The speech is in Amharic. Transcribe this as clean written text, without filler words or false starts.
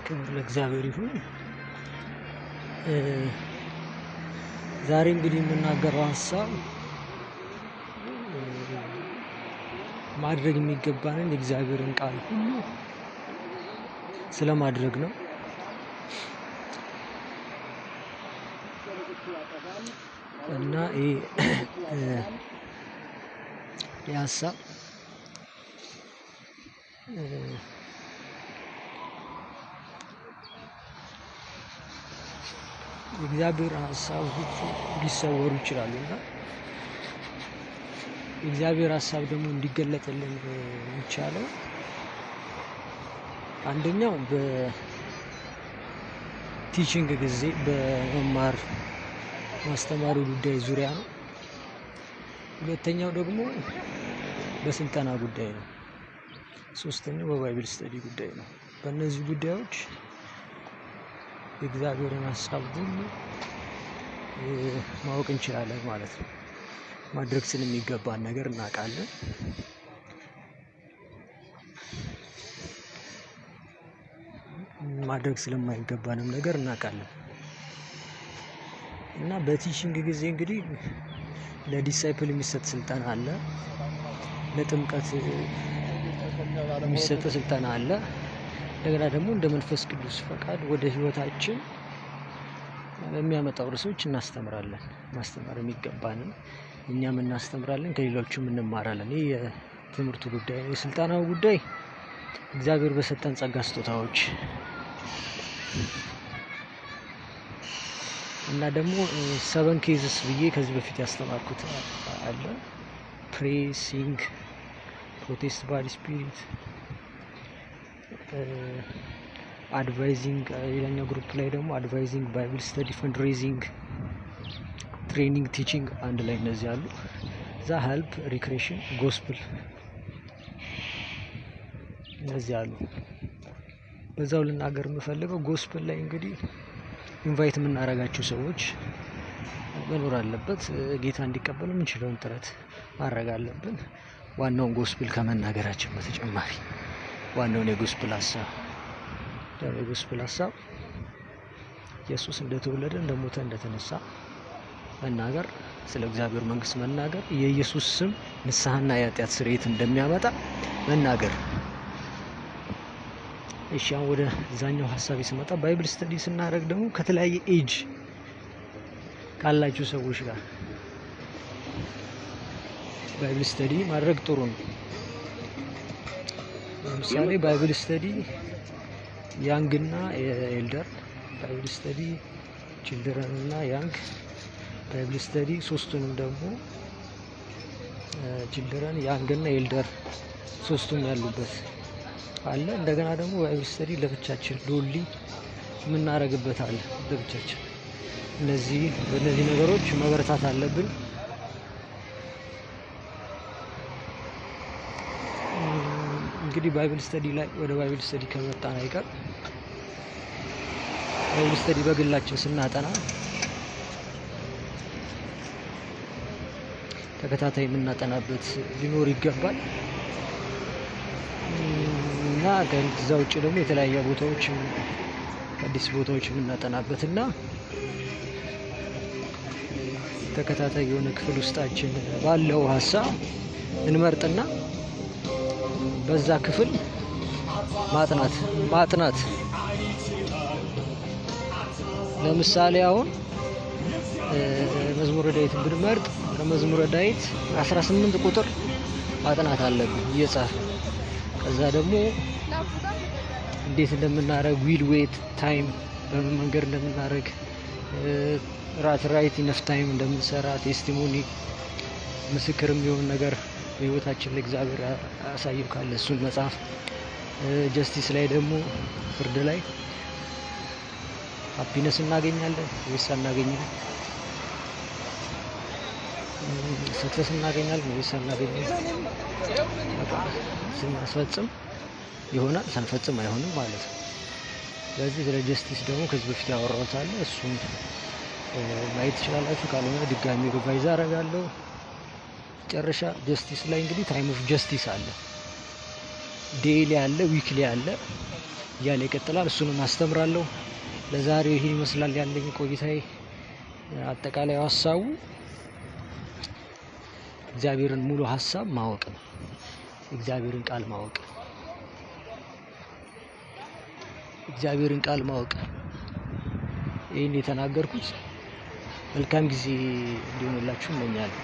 ክብር ለእግዚአብሔር ይሁን። ዛሬ እንግዲህ የምናገረው ሀሳብ ማድረግ የሚገባንን የእግዚአብሔርን ቃል ሁሉ ስለማድረግ ነው። እና ይሄ ሀሳብ የእግዚአብሔር ሀሳቦች ሊሰወሩ ይችላሉ እና የእግዚአብሔር ሀሳብ ደግሞ እንዲገለጥልን የሚቻለው አንደኛው በ teaching ጊዜ በመማር ማስተማሩ ጉዳይ ዙሪያ ነው። ሁለተኛው ደግሞ በስልጠና ጉዳይ ነው። ሶስተኛው በ Bible study ጉዳይ ነው። በእነዚህ ጉዳዮች የእግዚአብሔርን ሀሳብ ሁሉ ማወቅ እንችላለን ማለት ነው። ማድረግ ስለሚገባን ነገር እናውቃለን። ማድረግ ስለማይገባንም ነገር እናውቃለን። እና በ teaching ጊዜ እንግዲህ ለ disciple የሚሰጥ ስልጠና አለ፣ ለጥምቀት የሚሰጥ ስልጠና አለ። እንደገና ደግሞ እንደ መንፈስ ቅዱስ ፈቃድ ወደ ህይወታችን የሚያመጣው ርዕሶች እናስተምራለን። ማስተማር የሚገባንን እኛም እናስተምራለን፣ ከሌሎቹም እንማራለን። ይህ የትምህርቱ ጉዳይ ነው። የስልጠናው ጉዳይ እግዚአብሔር በሰጠን ጸጋ ስጦታዎች እና ደግሞ 7 cases ብዬ ከዚህ በፊት ያስተማርኩት አለ። Pray፣ sing፣ protest by spirit፣ advising፣ ሌላኛው group ላይ ደግሞ advising፣ Bible study፣ fundraising፣ training፣ teaching አንድ ላይ እነዚህ አሉ። እዛ help፣ recreation፣ gospel እነዚህ አሉ። በዛው ልናገር የምፈልገው gospel ላይ እንግዲህ invite የምናደርጋቸው ሰዎች መኖር አለበት። ጌታ እንዲቀበሉ የምንችለውን ጥረት ማድረግ አለብን። ዋናውን gospel ከመናገራችን በተጨማሪ ዋናውን የ gospel ሀሳብ የ gospel ሀሳብ ኢየሱስ እንደተወለደ፣ እንደሞተ፣ እንደተነሳ መናገር፣ ስለ እግዚአብሔር መንግስት መናገር፣ የኢየሱስ ስም ንስሐና የኃጢአት ስርየት እንደሚያመጣ መናገር። እሺ፣ አሁን ወደ ዛኛው ሀሳብ ስመጣ Bible study ስናደርግ ደግሞ ከተለያየ ኤጅ ካላችሁ ሰዎች ጋር Bible study ማድረግ ጥሩ ነው። ለምሳሌ Bible study young እና elder፣ Bible study children እና young፣ Bible study ሶስቱንም ደግሞ children፣ young እና elder ሶስቱም ያሉበት አለ። እንደገና ደግሞ Bible study ለብቻችን lonely የምናደርግበት አለ ለብቻችን። እነዚህ በእነዚህ ነገሮች መበረታት አለብን። እንግዲህ Bible study ላይ ወደ Bible study ከመጣን አይቀር Bible study በግላችን ስናጠና ተከታታይ የምናጠናበት ሊኖር ይገባል። እና ከዛ ውጭ ደግሞ የተለያየ ቦታዎች አዲስ ቦታዎች የምናጠናበት እና ተከታታይ የሆነ ክፍል ውስጣችን ባለው ሀሳብ እንመርጥና በዛ ክፍል ማጥናት። ለምሳሌ አሁን መዝሙረ ዳዊትን ብንመርጥ ከመዝሙረ ዳዊት 18 ቁጥር ማጥናት አለብን እየጻፍን። ከዛ ደግሞ እንዴት እንደምናደርግ will wait time በምን መንገድ እንደምናደርግ write enough time እንደምንሰራ testimony ምስክር የሚሆን ነገር በህይወታችን ላይ እግዚአብሔር ያሳየው ካለ እሱን መጻፍ። Justice ላይ ደግሞ ፍርድ ላይ happiness እናገኛለን ወይስ አናገኝም? Success እናገኛለን ወይስ አናገኝም? በቃ ስናስፈጽም ይሆናል፣ ሳንፈጽም አይሆንም ማለት ነው። ስለዚህ ስለ justice ደግሞ ከዚህ በፊት ያወራሁት አለ፣ እሱን ማየት ትችላላችሁ። ካልሆነ ድጋሚ revise አደርጋለሁ። መጨረሻ justice ላይ እንግዲህ time of justice አለ። Daily አለ፣ weekly አለ እያለ ይቀጥላል። እሱንም አስተምራለሁ። ለዛሬው ይህን ይመስላል ያለኝ ቆይታዬ። አጠቃላይ ሀሳቡ እግዚአብሔርን ሙሉ ሀሳብ ማወቅ ነው። እግዚአብሔርን ቃል ማወቅ፣ እግዚአብሔርን ቃል ማወቅ። ይህን የተናገርኩት መልካም ጊዜ እንዲሆንላችሁ እመኛለሁ።